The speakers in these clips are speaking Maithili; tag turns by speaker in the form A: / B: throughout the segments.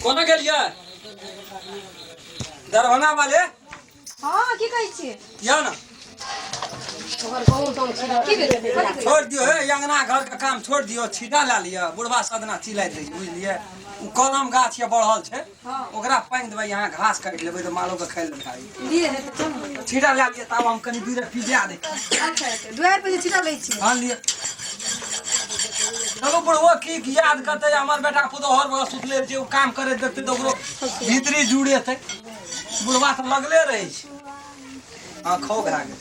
A: कोना गेलियै दरभंगा वाले?
B: हँ, की कहै छियै?
A: या ना।
B: की भेलै? कथी भेलै?
A: छोड़ दियो हे, अंगना घर के काम छोड़ दियो, छीटा ला लिअ। बुढ़वा सदना चिल्लाइत रहै छै, बुझलियै? ओ कलम गाछ ये बढ़ल छै, ओकरा पानि देबै, यहाँ घास काटि लेबै तऽ मालो के खाइ लए भए जेतै।
B: लिए हेतै, चलू ने।
A: छीटा ला लिअ, तब हम कनि दूर पिजा दै।
B: अच्छा अच्छा, दुआरि पर जे छीटा लै छियै।
A: हँ, लिअ। चलू, बुढ़बो की की याद करतै, हमर बेटा पुतोह हर बगल सुतले रहै छै, ओ काम करैत देखतै तऽ ओकरो भीतरी जुड़ेतै। बुढ़वा तऽ लगले रहै छै। हँ, खौ भए गेल।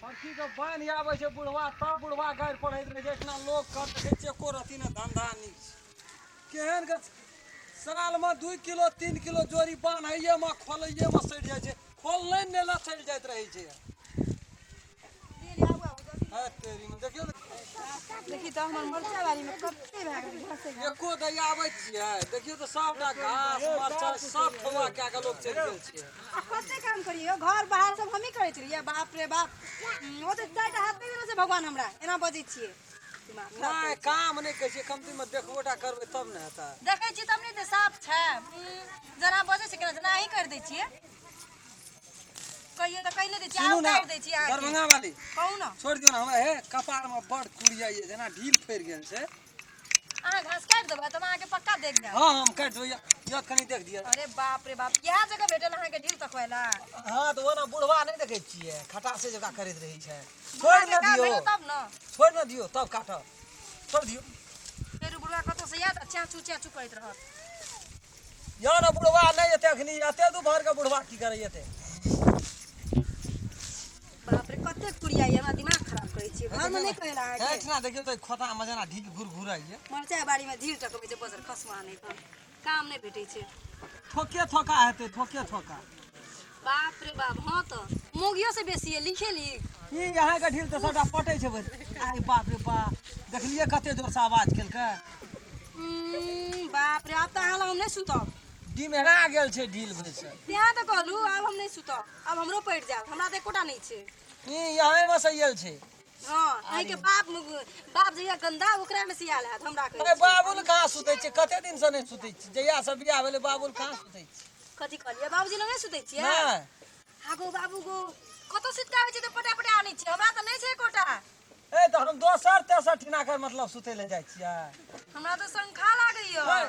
A: फरकी के बान्हि आबै छै बुढ़वा, तब बुढ़वा गारि पढ़ैत रहै छै। एहिठिना लोक के देखै छियै, एको रत्ती ने धंधा नीक छै। केहन के सालमे 2 किलो 3 किलो जोड़ी बान्हैएमे खोलैएमे सड़ि जाइ छै, खोललै ने लसरि जाइत रहै छै। है तेरीमे, देखियौ ने।
B: देखी तऽ हमर मरचा बाड़ी मे कते भए गेल घासे घास।
A: एको दैया आबै छियै, देखियौ तऽ सबटा घास मरचाइ सब ठोआ कए कऽ लोक चलि गेल छै।
B: आ कते काम करियै, घर बाहर सब हमही करै छलियै। बाप रे बाप, ओ तऽ चारिटा हाथ नहि देने छै भगवान हमरा। एना बजै छियै, दिमाग खराब।
A: नहि, काम नहि कहै छियै, कमतीमे देखबो टा करबै तब ने हेतै।
B: देखै छियै तब नहि तऽ साफ छै। जेना बजै छै केना, जेना अहीं करि दै छियै। कहियो तऽ कहि नहि दै छियै।
A: सुनू
B: आब
A: ने।
B: काटि दै छियै अहाँके।
A: दरभंगा वाली।
B: कहू ने।
A: छोड़ि दियौ ने हमरा। हे, कपारमे बड़ कुड़िया जेना ढील फड़ि गेल छै।
B: अहाँ घास काटि देबै तब अहाँके पक्का देख जायब।
A: हँ, हम काटि देबै। यऽ, कनि देख दिअ।
B: अरे बाप रे बाप, इएह जगह भेटल अहाँके ढील तकबै ला?
A: हँ, तऽ ओना बुढ़वा नहि देखै छियै, खटासे जकाँ करैत रहै छै। छोड़ि ने
B: काम
A: दियौ।
B: भेटल तब ने।
A: छोड़ि ने दियौ, तब काटब। छोड़ि दियौ।
B: फेर बुढ़वा कतौ से आयत आ चाचू चाचू करैत रहत।
A: यौ ने, बुढ़वा नहि एतै अखनी। एते दुपहर के बुढ़वा की करै एतै?
B: बाप रे, कते कुड़िया ये, हमरा दिमाग खराब करै छियै। घरमे नहि कहै ला अहाँके।
A: एहिठिना देखियौ तऽ खोतामे जेना ढील घुर घुराइए।
B: मरचाइ बाड़ीमे ढील टकबै छै बजर खसुआ। नहि तऽ काम नहि भेटै छै।
A: थोके थोका हेतै, थोके थोका।
B: बाप रे बाप, हँ तऽ मौगियो से बेसी है लिखे लिख।
A: ई अहाँके ढील तऽ सबटा पटै छै। आइ बाप रे बाप, देखलियै कते जोरसँ आवाज केलकै?
B: बाप रे, आब तऽ अहाँ लग हम नहि सुतब।
A: डिमेरा गेल छै ढील भैंस।
B: तेँ तऽ कहलहुँ, आब हम नहि सुतब, आब हमरो पड़ि जायत। हमरा तऽ एकोटा नहि छै।
A: ई यहाँमे से आयल छै।
B: हँ, अहीँके बाप बाप जहिया गन्दा ओकरामे से आयल हैत, हमरा कहै
A: अरे
B: छै।
A: बाबुल कहाँ सुतै छै? कते दिन से नहि सुतै छै? जहिया से बियाह भेलै, बाबुल कहाँ सुतै छै?
B: कथी कहलियै? बाबूजी लग नहि सुतै छियै?
A: नहि।
B: आगो बाबू गो, कतऽ सुति कऽ आबै छियै तऽ पटा पटा आनै छियै? हमरा तऽ नहि छै एकोटा।
A: ए, तऽ हम दोसर तेसर ठिना कर मतलब सुतै लए जाइ छियै।
B: हमरा तऽ शंखा लागैया।
A: ए,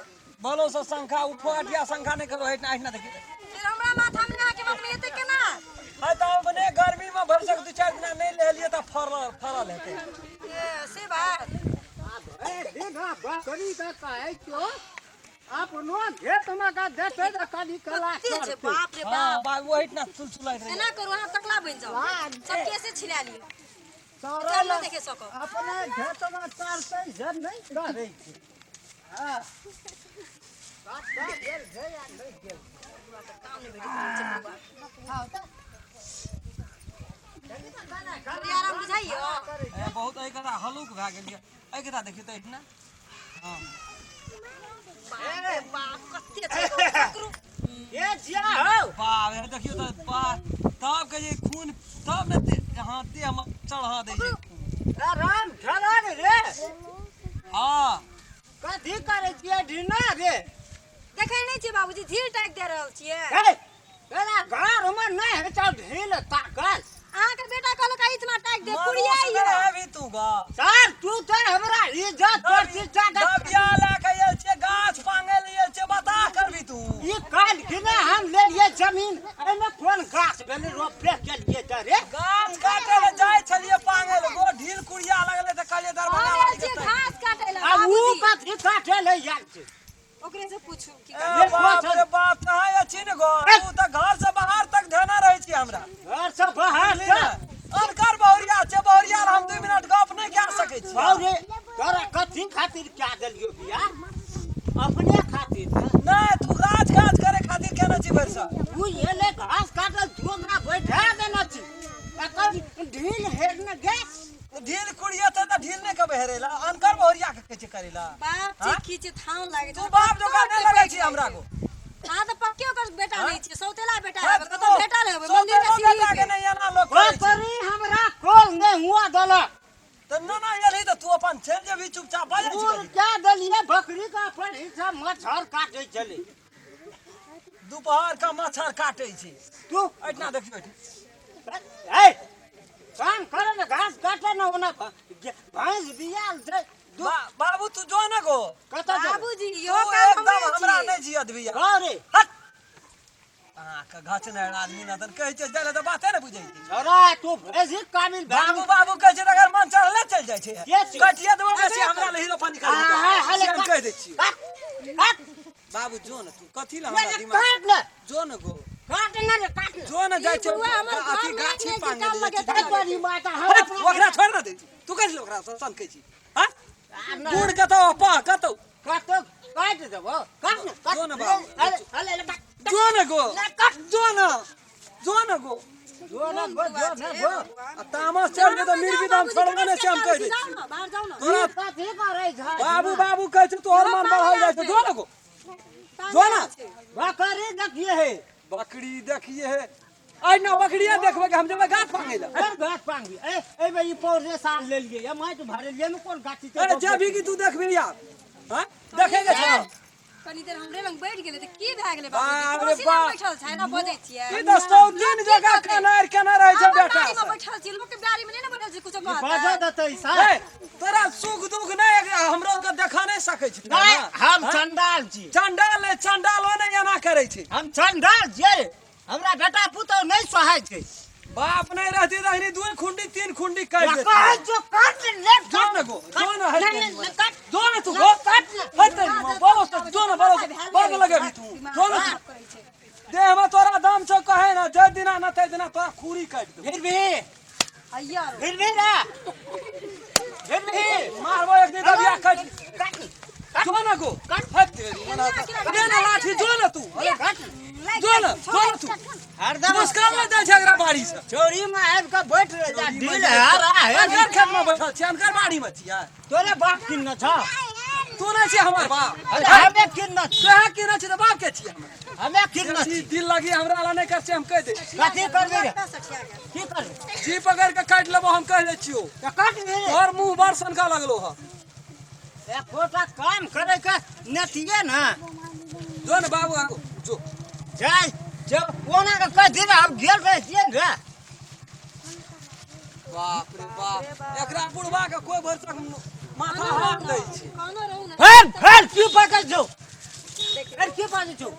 A: बोलो से शंखा उठो, अठिया शंखा नहि करो। एहिठिना एहिठिना देखियौ।
B: फेर हमरा माथामे अहाँके माथामे एते केना?
A: है तऽ अपने गर्मीमे भरिसक 2-4 दिना नहि लेलियै तऽ फड़ल फड़ल हेतै।
B: ए, से बात।
C: बकरी के कहै छियौ, अपनो खेतमे का देखै तऽ कनी कला।
B: कते छै, बाप रे
A: हँ
B: बाप।
A: बाबू, ओहिठिना चुलचुलाइत रहै।
B: एना करू, अहाँ टकला बनि जाउ, सब केसे छिला लियौ।
C: चरल
B: नहि देखे सकब।
C: अपने खेतमे चरतै से नहि करै छै। हँ, कतऽ गेल छै आ नहि गेल।
B: काम नहि भेटैत रहै छै बौआ। कभी आराम बुझाइयो।
A: ए, बहुत एहि कथा हलुक भए गेल यऽ। एहि कथा देखियौ तऽ एहिठिना। हँ।
B: बाप रे बाप, कते छै गो, पकड़ू।
C: ए जिया हौ।
A: बाप रे, देखियौ तऽ बा तब के जे खून तब ने हँ, देहमे चढ़ा दै छै खून।
C: ए राम खेलन रे।
A: हँ।
C: कथी करै छियै ढीना रे?
B: देखै नहि छियै बाबूजी, ढील टाकि दे रहल छियै।
C: हे, तोरा घरमे नहि होइ छौ ढील ताकल?
B: अहाँके बेटा कहलक एहिठमा टाकि दे। कुड़िया
A: मनुष्य नहि हेबही तू ग।
C: सर, तू तऽ हमरा इज्जत प्रतिष्ठा के
A: दबिया लए के आयल छियै, गाछ पांगे लए आयल छियै, बता करबी तू।
C: ई काल्हि किने हम लेलियै जमीन, एहिमे कोन गाछ भेलै रोपबे केलियै तऽ रे?
A: गाछ काटे लए जाइ छलियै पांगे लए गो, ढील कुड़िया लगलै तऽ कहलियै दरभंगा
B: हम
A: वाली
B: आयल
A: के
B: छियै
A: ताकि।
B: घास काटै लए।
C: आ ऊ
B: बाबूजी,
C: कथी काटे ले आयल छै?
B: ओकरे से पूछू की
A: ए बाप रे बाप, कहाँ अछि ने गो? तू तऽ घर से बाहर तक धेने रहै छी हमरा।
C: घर से बाहर
A: बुझली
C: से
A: ने? अनकर बहुरिया छै, बहुरिया लए हम 2 मिनट गप नहि कए सकै छी।
C: बाउ रे, तोरा कथी खातिर क्या देलियो बियाह? अपने खातिर ने?
A: नहि, तू राज काज करे खातिर केने छी भरिसक।
C: तू एले घास काटल, तू हमरा बैठा देने छी, एकर ढील हेरने गैस।
A: ढील कुड़ियेतै तऽ ढील नहि कहबै हेरै लए, अनकर बहुरिया के कहै छै करै लए।
B: बाप
A: हाँ?
B: छै खींचे थान लागे
A: तू बाप जकाँ नहि लगै छी हमरा को।
B: अहाँ तऽ पक्के ओकर बेटा नहि छियै, सौतेला बेटा
A: हाँ,
B: हेबै, कतौ भेटल हेबै मंदिर के
A: सौतेलो
B: सीढ़ी
A: बेटा के
B: पे।
A: नहि एना लोक करै छै।
C: बकरी हमरा कोल नहि हुआ देलक।
A: तऽ ना ना एलही। देबही तऽ तू अपन चलि जेबही चुपचाप बाजै छी
C: दूर
A: कथी?
C: क्या देलिए बकरी का अपन हिस्सा मच्छर काटे चले
A: दुपहर के मच्छर काटै छै
C: तू
A: एहिठिना देखियौ एहिठिना।
C: ए काम करे ने घास काटे ने ओना भैंस बियाल छै दू
A: बाबू तू जो ने गो
C: कतऽ जेबै?
B: बाबूजी
A: तू
B: इहो काम
A: एकदम
B: हमरे
A: हमरा
B: छियै
A: नहि जियत भैया
C: अरे
A: हट अहाँके घचने आदमी न तन कहै छै जाय लए तऽ बाते ने बुझै छै
C: छोरा तू भैंस ही काबिल भए
A: बाबू बाबू कहै छै तऽ अगर मन चढ़ले चलि जाइ छै
C: के छियै?
A: कटिया देबो बेसी हमरा ले हीरो पानी
C: हाँ, हाँ, हाँ,
A: से हम कहि दै छियै
C: काट काट
A: बाबू जो ने तू कथी लए
C: ले,
A: हमरा
C: ले,
A: दिमाग
C: काट ले
A: जो ने गो
C: काट ने रे काट ने
A: जो ने जाइ
B: ई
A: छै
B: बुआ हमर
A: अथी
B: घरमे
A: गाछी
B: नहि
A: पांगे
B: काम
A: जाइ छै
B: लगेतै।
C: बड़ी माता हम
A: हट,
C: अपना-
A: ओकरा छोड़ ने दे तू कहै छी ओकरा सन कहै छी हाँ
C: आ, ना।
A: बूढ़ कतौ अपा कतौ
C: कतौ काट देबो काट ने काट
A: जो ने बाबू।
C: अरे अरे अरे काट
A: जो ने गो
C: ले, काट
A: जो ने जो ने गो
C: जो ने गो जो ने गो
A: आ तामस चढ़ गेल तऽ मीर दाम छोड़बे नहि छै हम कहि दै
B: जाउ
A: छी
B: ने बाहर जाउ ने
A: तोरा
C: कथी करै छै
A: बाबू बाबू कहै छै तोहर मन बढ़ल जाइ छै जो ने गो जो ने
C: बकरी देखिए हे
A: बकरी देखिए हे आइ ना बकरिया देखबै कि हम जेबै गाछ पांगे लए
C: कोन गाछ पांगी ए ए बे ई पौधे साल लेलिए ये माटि भरलिए में कोन गाछी छै
A: अरे जेबही कि तू देखबही यार हाँ देखेके छै
B: कनी देर हमरे लग बैठ गेलै तऽ की भए गेलै
A: बाप
B: बाबूजी
A: रे
B: कुर्सी लग
A: बाप।
B: बैठल छै ना बजै छियै
A: ई तऽ सौतीन जकाँ कनार केना रहै छै
B: हमर
A: बेटा
B: बाड़ी में बैठल छी लोक के बाड़ी में नहीं ने बैठल छी कुछो
C: बाजऽ
B: कहतै
C: देतै साल
A: ए तोरा सुख दुख नहि हमरो के देखा नहि सकै छी
C: नहीं हम चंडाल छी
A: चंडाल नहि चंडालो नहि एना करै छै
C: हम चंडाल छियै हमरा बेटा पुतहु नहि सोहाय छै
A: बाप नहीं रहती रहनी दू खुंडी तीन खुंडी काट देती
C: कहै जो काट ले
A: जो ने गो जो ने हट
C: नहीं, नहीं, काट।
A: जो ने तू गो
C: काट ले।
A: हट तेरी बोलो तो जो ने बोलो बोलो लगे भी तू जो ने तू देह में तोरा दाम छौ कहे ना जे दिना न ते दिना तोरा खूरी काट दे
C: फिर भी
B: अय्या रो
C: फिर भी रे फिर भी
A: मारबो एक दिन तबिया काट
C: काट
A: जो ने गो हट तेरी मना दे ना लाठी जो ने तू अरे
C: काट
A: जो ने जो ने तू
C: हरदम
A: मुस्कान में जाइ छै एकरा बाड़ी से
C: चोरी में आबि कऽ बैठ रह जा ढील हरा है
A: अनकर खेत में बैठल छी अनकर बाड़ी में छियै
C: तोरे बाप किन्न छ
A: तू नहि छियै हमर बाप
C: अरे हमे किन्न छी
A: तोहे की नहि छी तऽ बाप के छियै हमर
C: हमे किन्न
A: बेसी
C: छी
A: दिल लगी हमरा ला नहि कर छै हम कहि दै छी
C: कथी करबी रे
B: सठिया गेल
C: की करबी
A: जी पकड़ के काटि लेबो हम कहि दै छियौ
C: तऽ काट दे रे
A: तोहर मुंह बड़ सनका लगलो हँ
C: एकोटा काम करे के नथिए ना
A: जो ने बाबू आगू जो
C: जाय जब ओना के कह दिन हम गेल रहे छियै ने रे
A: बाप रे बाप एकरा बुढ़वा के कोई भर तक माथा हाथ दै छै
B: कहनो रहू ने
C: फेर फेर की पकड़ छौ फेर की पकड़ छौ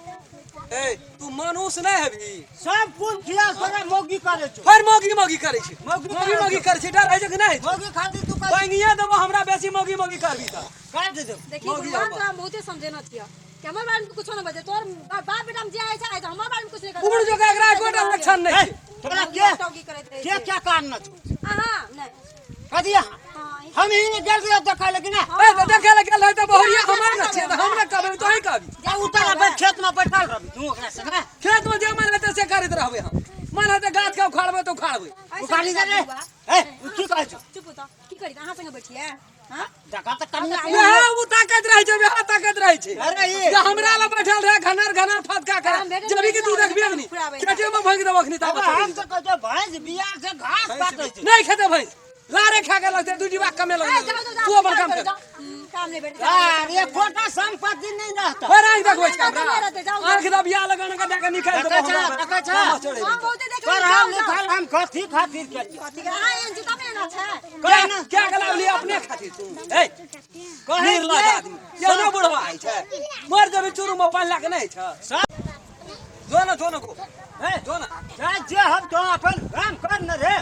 A: ए तू मनुष्य नहि हेबी
C: सब कुल खिया तोरा मौगी करे छौ
A: फेर मौगी मौगी करै छै
C: मौगी
A: मौगी मौगी करै छै डर होइ छै कि नहि
C: मौगी खातिर तू कर
A: बैंगिया देबो हमरा बेसी मौगी मौगी करबी तऽ
C: काट दे
B: देखी
A: मौगी
B: भगवान
A: आबऽ।
B: तोरा हम बहुते समझेने छियै कि हमर बारे में कुछो नहि बजे तोर बाप बेटा में जे आइ छै आइ छै हमर बारे में कुछ नहि
A: बूढ़ जोका एकरा एकोटा लक्षण नहि
C: ए,
A: छै
C: तोरा के
B: टौकी करैत रहै
C: के
B: छै
C: क्या काम न छौ
B: अहाँ नहि
C: कथी अहाँ
B: हाँ,
C: हम ही गेल रहियो देखै लेकिन ना
A: ए तऽ देखै लए गेल रहै तऽ बहुरिया हमर ने छियै तऽ हम ने कहबै तोही कहबी
C: जा उतर बैठ खेत में बैठल रहबी तू ओकरा संगे
A: खेत में जे मन हेतै से करैत रहबै हम मन हेतै गाछ के उखाड़बै तऽ उखाड़बै
C: उखाड़ी दे रे ए उ की कहै छौ
B: चुप हो तऽ की करी अहाँ संगे बैठिए हाँ
C: देखा तऽ कनिया
A: वएह ओ ताकत रहै छै वएह ताकत रहै छै
C: अरे ई
A: जे हमरा लग बैठल रहे घनर घनर फदका
B: हम
A: करे
B: भेटल
A: जबी कि तू देखबे नहीं
B: फुराबै।
A: खेते में भोगि देबो अखनी
C: अब
A: ताबत
C: हम तऽ कहै छौ भैंस बिया से घास काटै छै
A: नहीं खेते भैंस लारे खा के लगते दू डिब्बा कमे
B: ए,
A: लगते
B: जाओ जाओ जाओ
A: तू अपन काम कर
B: जाओ काम नहीं भेटै
C: अरे एकोटा संपत्ति नहीं रहता
A: फिर आँखि देखबै छै
B: नहि
A: हमरा
B: रहतै, जाउ, जाउ।
A: आँखि दबिया लगन के दे के निकालि
C: देखै
A: देबो
C: छह,
A: हमरा
C: देखै छह।
A: तामस चढ़ै
B: हम बहुते देख
C: पर हम लिखल हम कथी खातिर के
B: कथी के अहाँ एहन छी तब ने एना छै
A: क्या क्या गलावली अपने खातिर तू ए
C: कहै
A: निर्लज
C: छियै,
A: आदमी केहनो बुढ़वा होइ छै मर जेबी चूरू में पानि लाके नहि छै
C: सब
A: जो न जो न को
C: ए,
A: जो न
C: जाय जे हम तो अपन काम कर न रे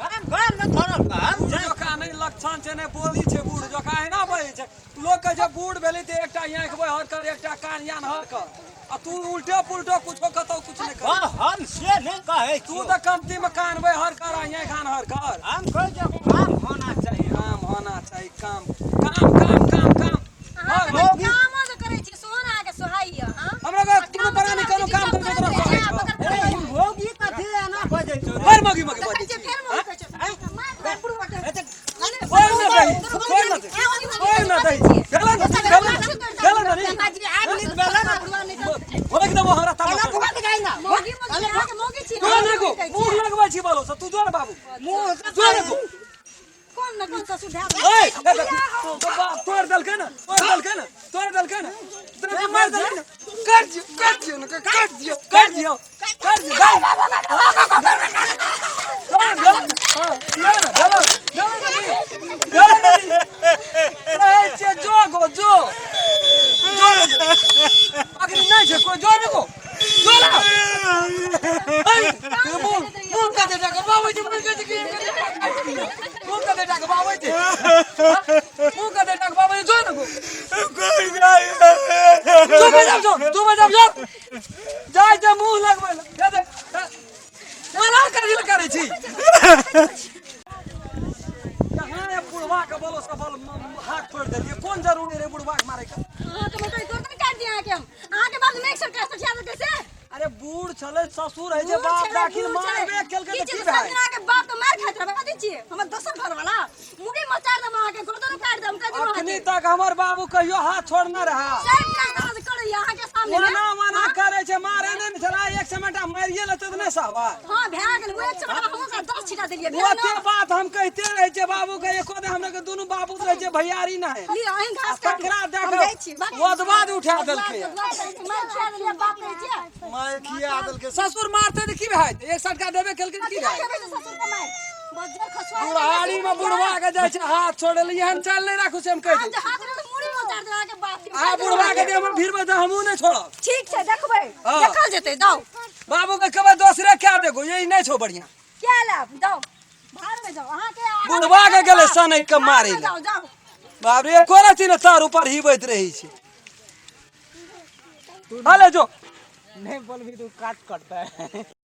C: काम कर न थोड़ा हम
A: बूढ़
C: जाय
A: जकाँ नहि लक्षण छै नहि बोली छै बूढ़ जकाँ एना बजै छै लोक कहै छै बूढ़ भेलै तऽ एकटा आँखि बहर कर एकटा कान यान हर कर आ तू उल्टे पुल्टे कुछो कतौ कुछ नहि कर
C: हाँ, हम से नहीं कहै
A: तू
C: छियौ।
A: तऽ कमती में कान बहर कर आ आँखि आन्हर कर
C: हम कहै छियौ काम होना चाहिए
A: काम होना चाही काम काम काम काम काम
B: अहाँ
A: हर
B: तऽ
A: मौगी
B: कामो जे करै छी सोहन अहाँके सोहाइए हाँ
A: हमरा के कोनो परानी कोनो काम करबै तोरा कहै छौ
C: अरे ई मौगी कथी एना बजै छौ रे?
A: हर मौगी मौगी
B: देखै
A: बजै
B: छियै
A: छी
B: फेर मौगी कहै छै मार देबै बुढ़वा के।
C: ए तऽ
A: छोड़ न दही छोड़ न दही छोड़ न दही भेलै न भेलै न भेलै न रे
C: बाजरी आब नीक भेलै ने
B: बुढ़वा नहि तऽ
A: भोग देबो हमरा
C: एना
A: तामस
C: भोग जाइ ना
B: मौगी मौगी अहाँके मौगी छी
A: जो ने गो मुंह लगबै छी बोलो से तू जो ने बाबू
C: मुँह से
A: जो ने गो
B: ससुर धए
A: ओए बाप तोड़ देलकै ने, तोड़ देलकै ने, तोड़ देलकै ने, तोरा मारि देलकै ने। काटि दियौ, काटि दियौ ने, काटि दियौ, काटि दियौ, काटि दियौ। रहै छियै, जो गो जो, जो अखनी नहि छै कोइ, जो ने गो, जो ना। मुँह कते टाका बाबै छै, मुँह कते, मुँह कते टाका बाबै छै, मुँह कते टाका बाबै छै, जो ने गो। जो बजाब, जो जो बजाब, जो जाइ छै मुँह लगबै लए। दे दे मना कथी लए करै छी? कहाँ ये बुढ़वा के बोलो सफल हाथ छोड़ देलियै, कोन जरूरी रहे बुढ़वा के मारे के?
B: अहाँके मतलब तोड़ तऽ काटि दिया अहाँके हम, अहाँके बाद में एक सरकार सठिया देलकै से।
A: अरे बूढ़ छलै, ससुर है जे बाप दाखिल मारबे केलकै तऽ की
B: सब
A: भए?
B: दिन अहाँके बाप के मार खाइत रहबै, कथी छियै हमर दोसर घर वाला? मुड़ी मचार देब अहाँके, गर्दन काटि देब, कथी
A: अखनी तक हमर बाबू कहियो हाथ छोड़ने रहा?
B: सब काज करैया अहाँके सामने में।
A: ओना मना करै छै, मारे नहि ने छलै। एक चमेटा मारिए लेतै तऽ नहि सहबै?
B: हाँ, भए गेल। ओ एक चमेटा हमहूँ ओकरा 10 छीटा देलियै, भेल
A: ओते
B: ने?
A: बात हम कहिते रहै छियै बाबू के, एको दिन हमरा के दुनू बाबू रहै छै भैयारी नहि।
B: लिअ, अहीं घास काटू।
A: तकरा
B: हम जाइ छी।
A: देख ओतबा उठा देलकै।
B: मारि खिया देलियै बाप कहै छियै।
A: मारि खिया देलकै। ससुर मारतै तऽ की भए जेतै? एक सटका देबे केलकै तऽ की
B: कथी
A: भए
B: खेबै से ससुर के मारि? बज्जर खसुआ।
A: बुढ़ारी में बुढ़वा के जाइ छै हाथ छोड़े लए, एहन चाल नहि राखू से हम कहि
B: आज
A: दै।
B: हाथ में मुड़ी मचार देब अहाँके बाप के।
A: आ बुढ़वा के देह में भिड़बै तऽ हमहूँ नहि छोड़ब।
B: ठीक छै, देखबै।
A: हाँ।
B: देखल जेतै, जाउ।
A: बाबू के कहबै दोसरे कए देगो, यही नहि छौ बढ़िया।
B: क्या लाभ, जाउ भाड़ में जाउ अहाँके
A: बुढ़वा के गेलै सनकि के मारै लए।
B: जाउ, जाउ।
A: बाप रे, एको रत्ती ने तार ऊपर हिबैत रहै छै। हले जो।
C: नहीं बोलबी तो काट कटता है।